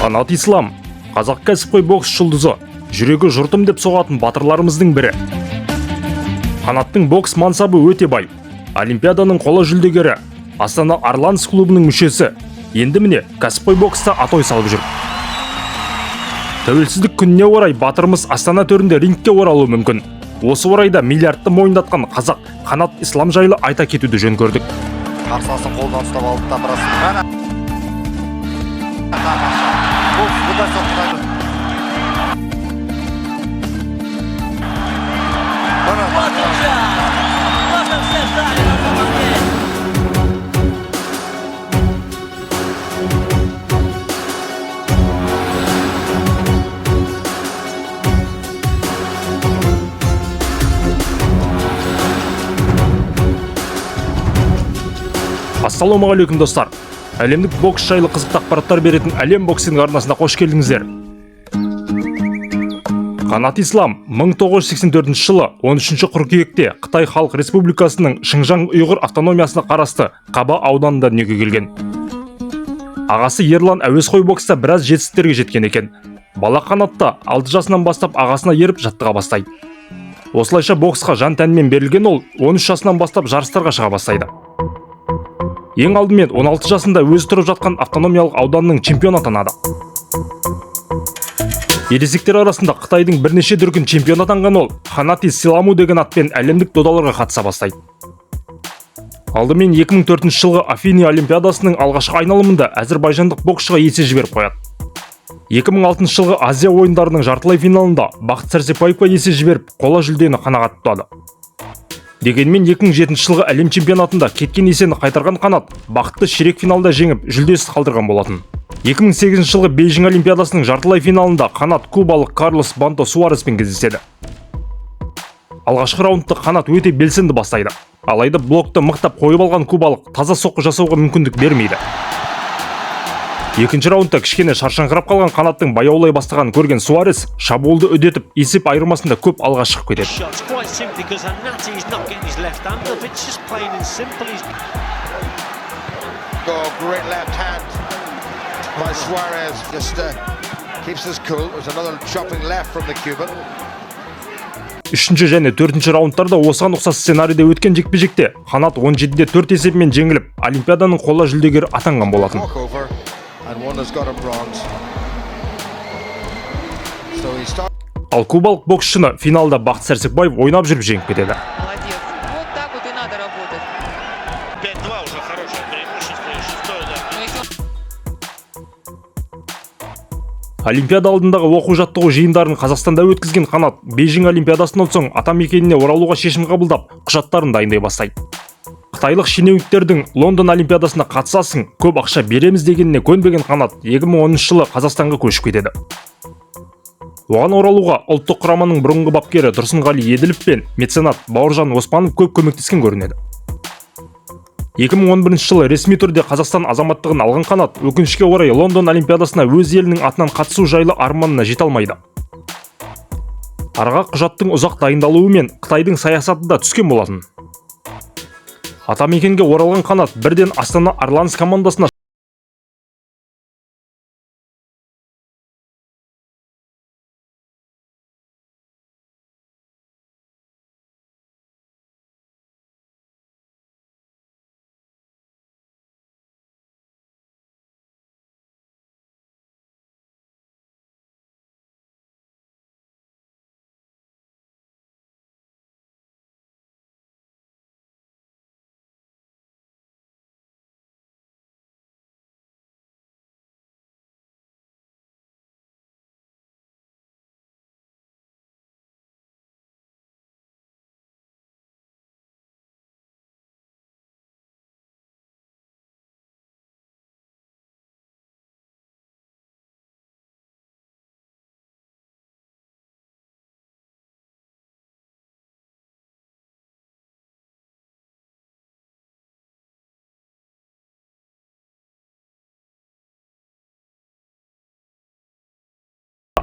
Қанат Ислам, қазақ кәсіпқой бокс жұлдызы, жүрегі жұртым деп соғатын батырларымыздың бірі. Қанаттың бокс мансабы өте бай. Олимпиаданың қола жүлдегері, Астана Арланс клубының мүшесі. Енді міне, кәсіпқой бокста атой салып жүр. Тәуелсіздік күніне орай батырымыз Астана төрінде рингке оралуы мүмкін. Осы орайда миллиардты мойындатқан қазақ Қанат Ислам жайлы айта кетуді жөн көрдік. Қарсыласын қолынан ұстап алды да, біраз. Әне, тамаша! Бұл бұндай соққыдан. Міне. Вот он удар! Вот он, все ждали на самом деле. Ассалаумағалейкум, достар! Әлемдік бокс жайлы қызықты ақпараттар беретін Әлем боксинг арнасына қош келдіңіздер. Қанат Ислам 1984 жылы 13 қыркүйекте Қытай Халық Республикасының Шыңжаң Ұйғыр автономиясына қарасты Қаба ауданында дүниеге келген. Ағасы Ерлан әуесқой бокста біраз жетістіктерге жеткен екен. Бала Қанатта 6 жасынан бастап ағасына еріп жаттыға бастайды. Осылайша боксқа жан тәнімен берілген ол 13 жасынан бастап жарыстарға шыға бастайды. Ең алдымен 16 жасында өзі тұрып жатқан автономиялық ауданның чемпионы атанады. Ересектер арасында Қытайдың бірнеше дүркін чемпионы атанған ол Ханати Силаму деген атпен әлемдік додаларға қатыса бастайды. Алдымен 2004 жылғы Афины Олимпиадасының алғашқы айналымында әзірбайжандық боксшыға есе жіберіп қояды. 2006 жылғы Азия ойындарының жартылай финалында Бақыт Сәрсекбаевқа есе жіберіп, қола жүлдені қанағат тұтады. Дегенмен 2007 жылғы әлем чемпионатында кеткен есені қайтарған Қанат Бақытты ширек финалда жеңіп, жүлдесіз қалдырған болатын. 2008 жылғы Бейжің Олимпиадасының жартылай финалында Қанат кубалық Карлос Банто Суареспен кездеседі. Алғашқы раундты Қанат өте белсенді бастайды. Алайда блокты мықтап қойып алған кубалық таза соққы жасауға мүмкіндік бермейді. Екінші раундта кішкене шаршаңқырап қалған Қанаттың баяулай бастағанын көрген Суарес шабуылды үдетіп, есеп айырмасында көп алға шығып кетеді. Shots quite simply because Hanati is not getting his left hand up. It's just plain and simple. He's Oh, great left hand by Suarez. Just keeps his cool. There's another chopping left from the Cuban. Үшінші және төртінші раундтарда осыған ұқсас сценарийде өткен жекпе-жекте Қанат 17-де 4 есебімен жеңіліп, Олимпиаданың қола жүлдегері атанған болатын. Walk over, and one has got a bronze. So he started. Ал кубалық боксшыны финалда Бақыт Сәрсекбаев ойнап жүріп жеңіп кетеді. Молодец. Вот так вот и надо работать. 5-2 уже хорошее преимущество и шестой удар. Но если он Олимпиада алдындағы оқу жаттығу жиындарын Қазақстанда өткізген Қанат Бейжің Олимпиадасынан соң атамекеніне оралуға шешім қабылдап, құжаттарын дайындай бастайды. Қытайлық шенеуніктердің Лондон Олимпиадасына қатысасың, көп ақша береміз дегеніне көнбеген Қанат 2010 жылы Қазақстанға көшіп кетеді. Оған оралуға ұлттық құраманың бұрынғы бапкері Тұрсынғали Еділов пен меценат Бауыржан Оспанов көп көмектескен көрінеді. 2011 жылы ресми түрде Қазақстан азаматтығын алған Қанат өкінішке орай Лондон Олимпиадасына өз елінің атынан қатысу жайлы арманына жете алмайды. Араға құжаттың ұзақ дайындалуы мен Қытайдың саясаты да түскен болатын. Атамекенге оралған Қанат бірден Астана Арланс командасына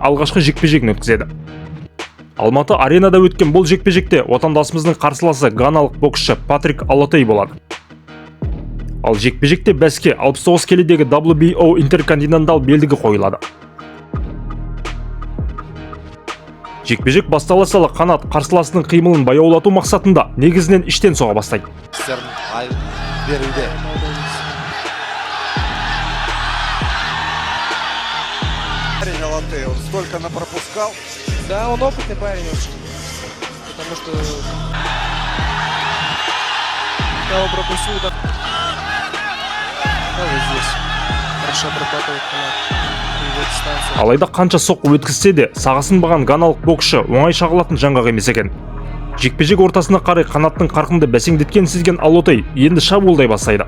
алғашқы жекпе-жегін өткізеді. Алматы Аренада өткен бұл жекпе-жекте отандасымыздың қарсыласы ганалық боксшы Патрик Аллотей болады. Ал жекпе-жекте бәске 69 келідегі WBO Интерконтинентал белдігі қойылады. Жекпе-жек бастала сала Қанат қарсыласының қимылын баяулату мақсатында негізінен іштен соға бастайды. Істерін ай беруде. Парень Алатей, он столько напропускал. Да, он опытный парень очень. Потому что кого пропустил, да. Да, вот здесь. Хорошо обрабатывает Канат. Его дистанция. Алайда қанша соққы өткізсе де, сағы сынбаған ганалық боксшы оңай шағылатын жаңғақ емес екен. Жекпе-жек ортасына қарай Қанаттың қарқынды бәсеңдеткенін сезген Алотей енді шабуылдай бастайды.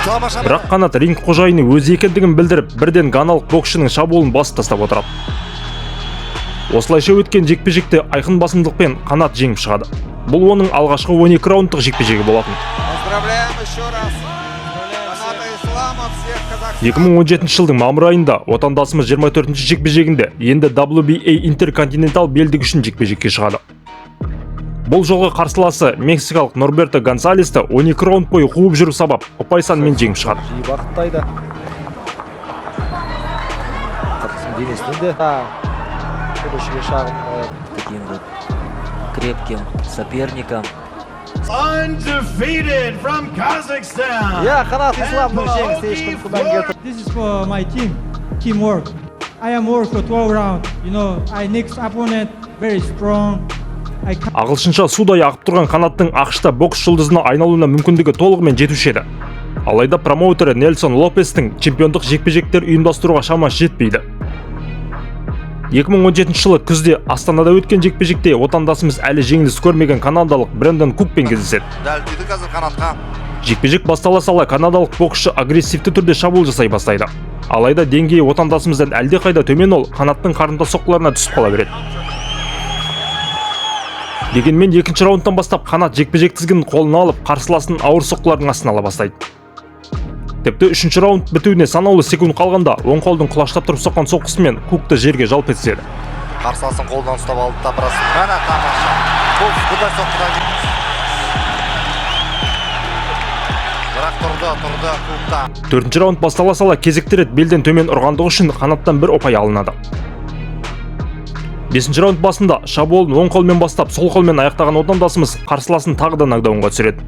Тамаша. Бірақ Қанат ринг қожайыны өзі екендігін білдіріп, бірден ганалық боксшының шабуылын басып тастап отырады. Осылайша өткен жекпе-жекте айқын басымдылықпен Қанат жеңіп шығады. Бұл оның алғашқы 12 раундтық жекпе-жегі болатын. Поздравляем еще раз Каната Ислама, всех казахстанцев. 2017 жылдың мамыр айында отандасымыз 24 жекпе-жегінде енді WBA Интерконтинентал белдігі үшін жекпе-жекке шығады. Бұл жолғы қарсыласы мексикалық Норберто Гонсалесті 12 раунд бойы қуып жүріп сабап, ұпай санымен жеңіп шығады. Жиі бағыттайды. Қырғыздың денесінен де төрешіге шағым Таким вот крепким соперником. Иә, Қанат Исламның жеңісі ешкім күмән келтірмейді. This is for my team, teamwork. I am work for 12 rounds. I next opponent very strong. I Ағылшынша судай ағып тұрған Қанаттың АҚШ-та бокс жұлдызына айналуына мүмкіндігі толығымен жетуші еді. Алайда промоутері Нельсон Лопестің чемпиондық жекпе-жектер ұйымдастыруға шамасы жетпейді. 2017 жылы күзде Астанада өткен жекпе-жекте отандасымыз әлі жеңіліс көрмеген канадалық Брэндон Кукпен кездеседі. Дәл тиді қазір Қанатқа. Жекпе-жек бастала сала канадалық боксшы агрессивті түрде шабуыл жасай бастайды. Алайда деңгейі отандасымыздан әлдеқайда төмен ол Қанаттың қарымта соққыларына түсіп қала береді. Дегенмен екінші раундтан бастап Қанат жекпе-жек тізгінін қолына алып, қарсыласын ауыр соққылардың астына ала бастайды. Тіпті үшінші раунд бітуіне санаулы секунд қалғанда оң қолдың құлаштап тұрып соққан соққысымен Кукты жерге жалп еткізеді. Қарсыласын қолынан ұстап алды да біраз. Міне, тамаша. Бұл бұндай соққыдан кейін. Бірақ тұрды, тұрды Кукта. Төртінші раунд бастала сала кезекті рет белден төмен ұрғандығы үшін Қанаттан бір ұпай алынады. Бесінші раунд басында шабуылын оң қолмен бастап, сол қолмен аяқтаған отандасымыз қарсыласын тағы да нокдаунға түсіреді.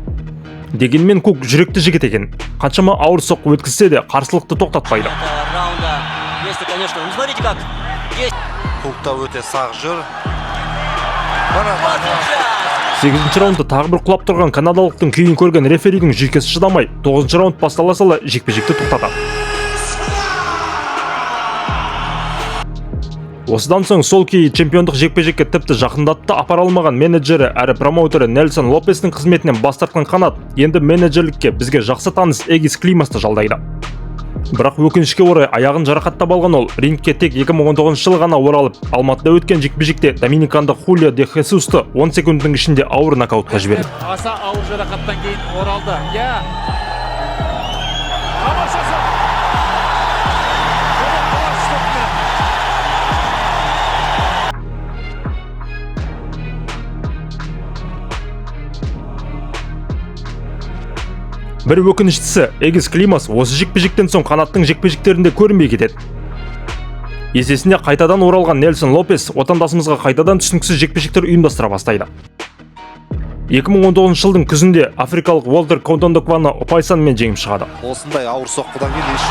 Дегенмен Кук жүректі жігіт екен. Қаншама ауыр соққы өткізсе де, қарсылықты тоқтатпайды. Этого раунда. Если, конечно, ну смотрите как. Есть. Кук та өте сақ жүр. Міне, Вот сейчас. Сегізінші раундта тағы бір құлап тұрған канадалықтың күйін көрген реферидің жүйкесі шыдамай, тоғызыншы раунд бастала сала жекпе-жекті тоқтатады. Осыдан соң сол күйі чемпиондық жекпе-жекке тіпті жақындатып та апара алмаған менеджері әрі промоутері Нельсон Лопестің қызметінен бас тартқан Қанат енді менеджерлікке бізге жақсы таныс Эгис Климасты жалдайды. Бірақ өкінішке орай аяғын жарақаттап алған ол рингке тек 2019 жылы ғана оралып, Алматыда өткен жекпе-жекте доминикандық Хулио де Хесусты 10 секундтың ішінде ауыр нокаутқа жіберді. Аса ауыр жарақаттан кейін оралды. Иә. Тамаша соққы. Және құлаш соққы. Бір өкініштісі, Эгис Климас осы жекпе-жектен соң Қанаттың жекпе-жектерінде көрінбей кетеді. Есесіне қайтадан оралған Нельсон Лопес отандасымызға қайтадан түсініксіз жекпе-жектер ұйымдастыра бастайды. 2019 жылдың күзінде африкалық Уолтер Контондокваны ұпай санымен жеңіп шығады. Осындай ауыр соққыдан кейін еш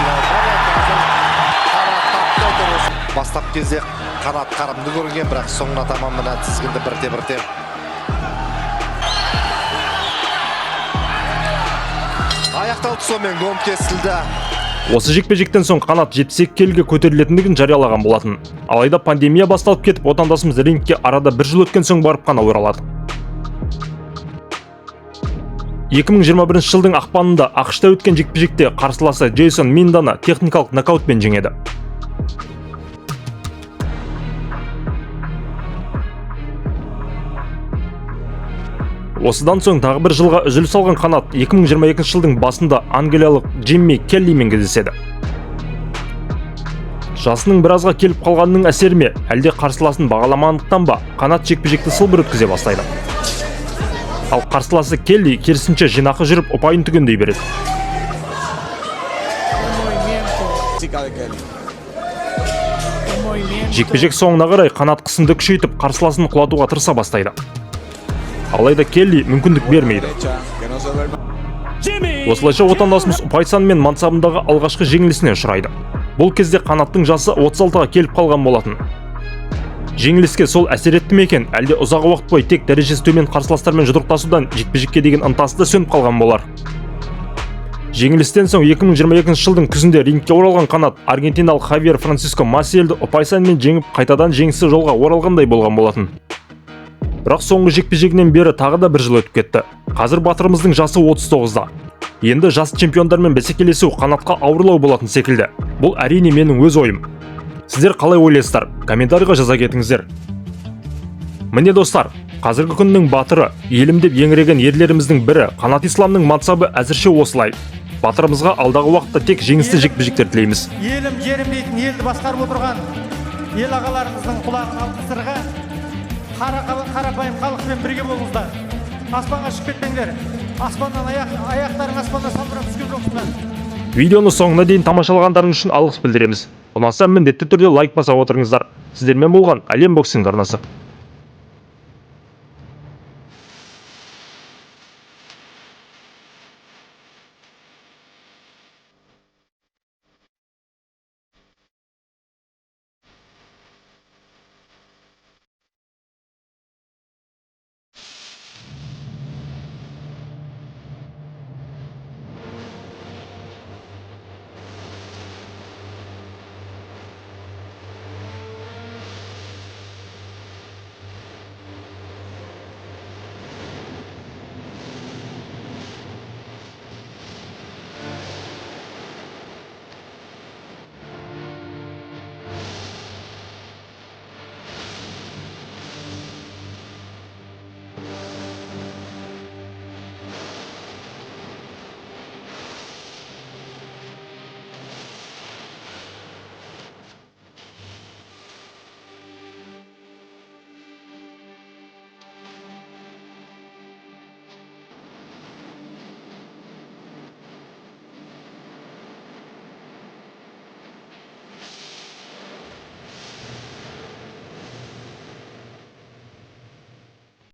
бастап кезде Қанат қарымды көрінген, бірақ соңына таман мына тізгінді бірте-бірте аяқталды, сонымен гонг кесілді. Осы жекпе-жектен соң Қанат 72 келіге көтерілетіндігін жариялаған болатын. Алайда пандемия басталып кетіп, отандасымыз рингке арада бір жыл өткен соң барып қана оралады. 2021 жылдың ақпанында АҚШ-та өткен жекпе-жекте қарсыласы Джейсон Минданы техникалық нокаутпен жеңеді. Осыдан соң тағы бір жылға үзіліс алған Қанат 2022 жылдың басында англиялық Джимми Келлимен кездеседі. Жасының біразға келіп қалғанының әсері ме, әлде қарсыласын бағаламағандықтан ба, Қанат жекпе-жекті сылбыр өткізе бастайды. Ал қарсыласы Келли керісінше жинақы жүріп, ұпайын түгендей береді. Chica de Kelly. Жекпе-жек соңына қарай Қанат қысымды күшейтіп, қарсыласын құлатуға тырыса бастайды. Алайда Келли мүмкіндік бермейді. Derecha, que no se duerma. Осылайша отандасымыз ұпай санымен мансабындағы алғашқы жеңілісіне ұшырайды. Бұл кезде Қанаттың жасы 36-ға келіп қалған болатын. Жеңіліске сол әсер етті ме екен, әлде ұзақ уақыт бойы тек дәрежесі төмен қарсыластармен жұдырықтасудан жекпе-жекке деген ынтасы да сөніп қалған болар. Жеңілістен соң 2022 жылдың күзінде рингке оралған Қанат аргентиналық Хавьер Франциско Масиэлді ұпай санымен жеңіп, қайтадан жеңісті жолға оралғандай болған болатын. Бірақ соңғы жекпе-жегінен бері тағы да бір жыл өтіп кетті. Қазір батырымыздың жасы 39-да. Енді жас чемпиондармен бәсекелесу Қанатқа ауырлау болатын секілді. Бұл, әрине, менің өз ойым. Сіздер қалай ойлайсыздар? Комментарийға жаза кетіңіздер. Міне, достар, қазіргі күннің батыры, елім деп еңіреген ерлеріміздің бірі Қанат Исламның мансабы әзірше осылай. Батырымызға алдағы уақытта тек жеңісті жекпе-жектер тілейміз. Елім, жерім дейтін елді басқарып отырған ел ағаларымыздың құлағын алтын сырға, қарапайым халықпен бірге болыңыздар. Аспанға шығып кетпеңдер, аспаннан аяқтарың аспаннан салбырап түскен жоқсыңдар. Видеоны соңына дейін тамашалағандарыңыз үшін алғыс білдіреміз. Ұнаса, міндетті түрде лайк баса отырыңыздар. Сіздермен болған Әлем Боксинг арнасы.